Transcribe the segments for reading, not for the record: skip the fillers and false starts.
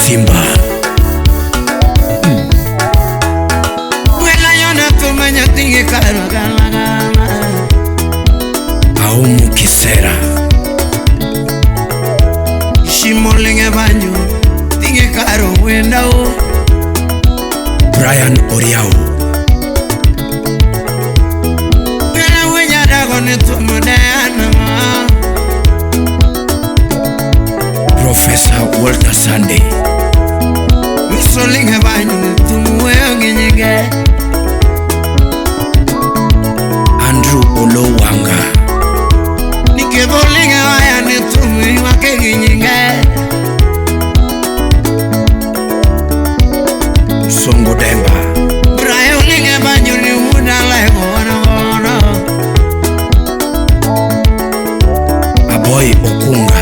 Simba. Aumu Kisera. Shimolinge banjo tinge karo wendao. Brian Oriao. Pela wenya dago ne tumodeana. Professor Walter Sunday. Misolinge banjo tumuwe nginyinge. Andrew Olowanga. Nikebolinge waya ne tumuwe nginyinge. Songo Demba. Brian linge banjo ni wuda lego wana wana. Aboy Okunga.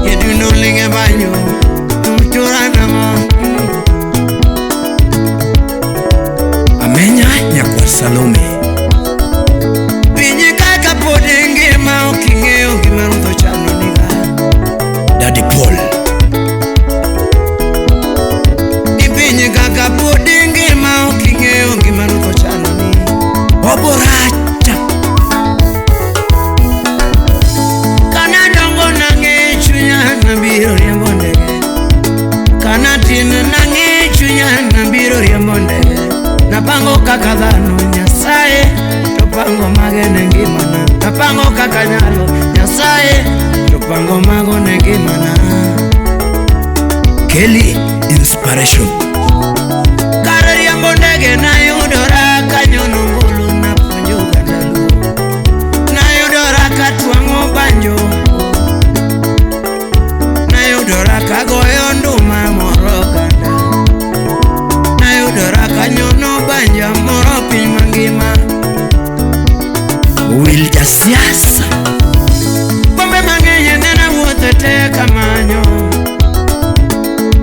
Yeduno linge banjo tumchurana mo. Amenya Nyakwar Salome. Pinyi kaka pod ngima ok ing'eyo gima ruoth ochano niga. Daddy Paul. Ni pinyi kaka pod ngima ok ing'eyo gima ruoth ochano ni. Oboracha. Kana dongo nang'e chunya nabiro riembo ndege. Kana tin nang'e chunya nabiro riembo ndege. Napango kaka dhano Nyasaye to pango mage ne ngimana. Napango kaka nyalo Nyasaye to pango mago ne ngimana. Kelly Inspiration. Kar riembo ndege nayudora kanyono ngulu napuonjo oganda Luo. Nayudora katwang'o banjo. Nayudora kagoyo nduma moro oganda. Nayudora kanyono banja moro piny mangima. Will Jasiasa. Bombe mang'eny nena wuotho te kamanyo.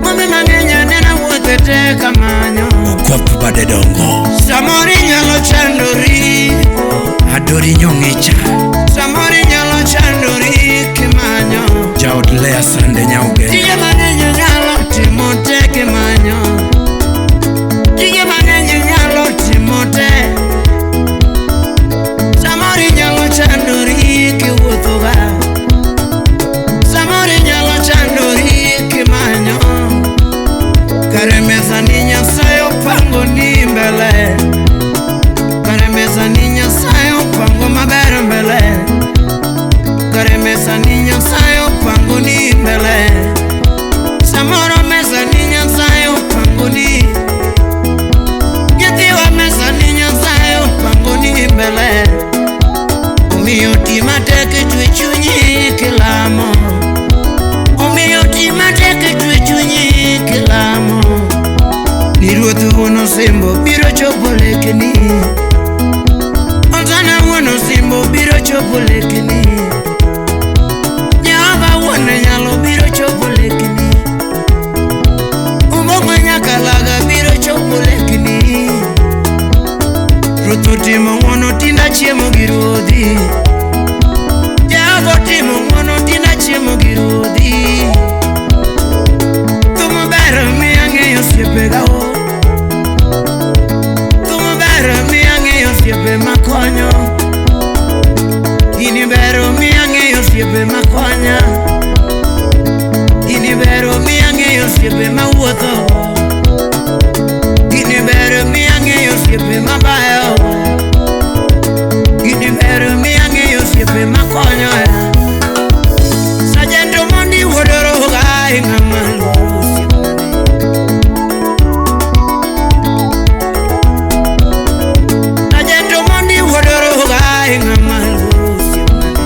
Bombe mang'eny nena wuotho te kamanyo. Okoth Bade Dongo. Samoro inyalo chandori. Adori Nyong'icha. Samoro inyalo chandori kimanyo. Jaod Lea Sande Nyauge. Tije mang'eny nyalo timo te kimanyo. Tije mang'eny nyalo timo te. Samoro inyalo chandori kiwuotho ga. Samoro inyalo chandori kimanyo. Kare mesa ni Nyasaye opango ni mbele. Kare mesa ni Nyasaye opango maber mbele. Kare mesa ni Nyasaye opango ni mbele. Samoro mesa ni Nyasaye opango ni. Nyithiwa mesa ni Nyasaye opango ni mbele. Omiyo ti matek twe chunyi kilamo. Omiyo ti matek twe chunyi kilamo. Ni ruoth wuon osimbo biro chopo lekni. Onsana wuon osimbo biro chopo lekni. Jehova wuon nyalo biro chopo lekni. Umbong'o Nyakalaga biro chopo lekni. Ruoth otimo ng'wono tinda chiemo gi ruodhi. Jehova otimo ng'wono tinda chiemo gi ruodhi. Thum ber miyo ang'eyo osiepega o. Thum ber miyo ang'eyo osiepe makonyo. Gini ber miyo ang'eyo osiepe makonya. Gini ber miyo ang'eyo osiepe mawuotho. Gini ber miyo ang'eyo osiepe mabayo. Gini ber miyo ang'eyo osiepe makonyo. Sergeant Omondi wuod Roga e ng'ama luoro osiepnane. Sergeant Omondi wuod Roga e ng'ama luoro osiepnane.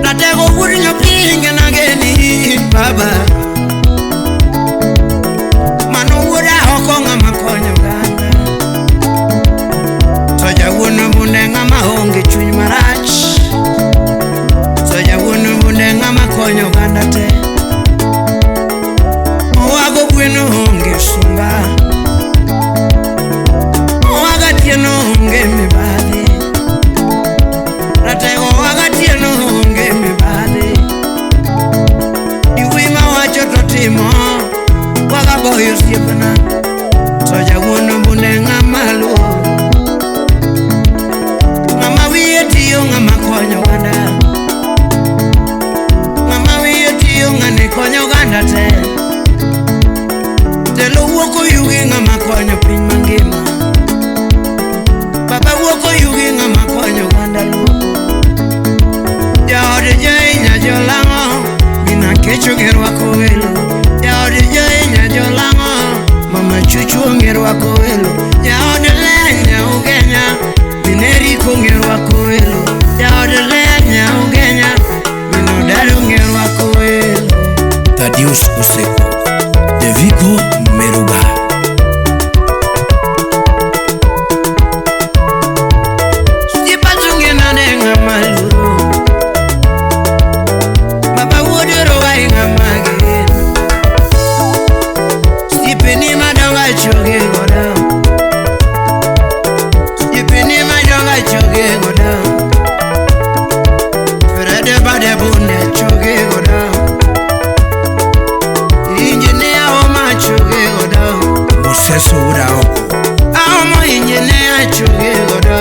Ratego wuod Nyapinga nageni baba. Mano wuod Ahoko ng'ama konyo oganda. Soja wuon Chuchu ong'e rwako welo. Jaod joinya jolang'o, Mama Chuchu ong'e rwako welo. Jaod Lea Nyaugenya, Mineriko ong'e rwako welo. Jaod Lea Nyaugenya, Minodari ong'e rwako welo. Thaddeus Oseko, Deviko Meruga. Sipatunge nade ng'ama luoro. Baba wuod Rogai ng'ama geno. Osipeni madongo achoge godo. Osipeni madongo achoge godo. Fred Bade Bunde achoge godo. Engineer Oma achoge godo. Moses Owuod Aoko. Aomo engineer achoge godo.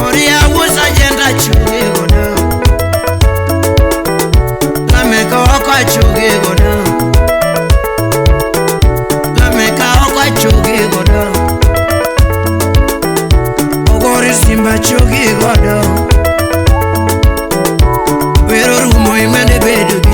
Oria wuod sergeant achoge godo. Lameka oko achoge godo. Lameka oko achoge godo. Ogori Simba achoge godo. Wero rumo imende bedo.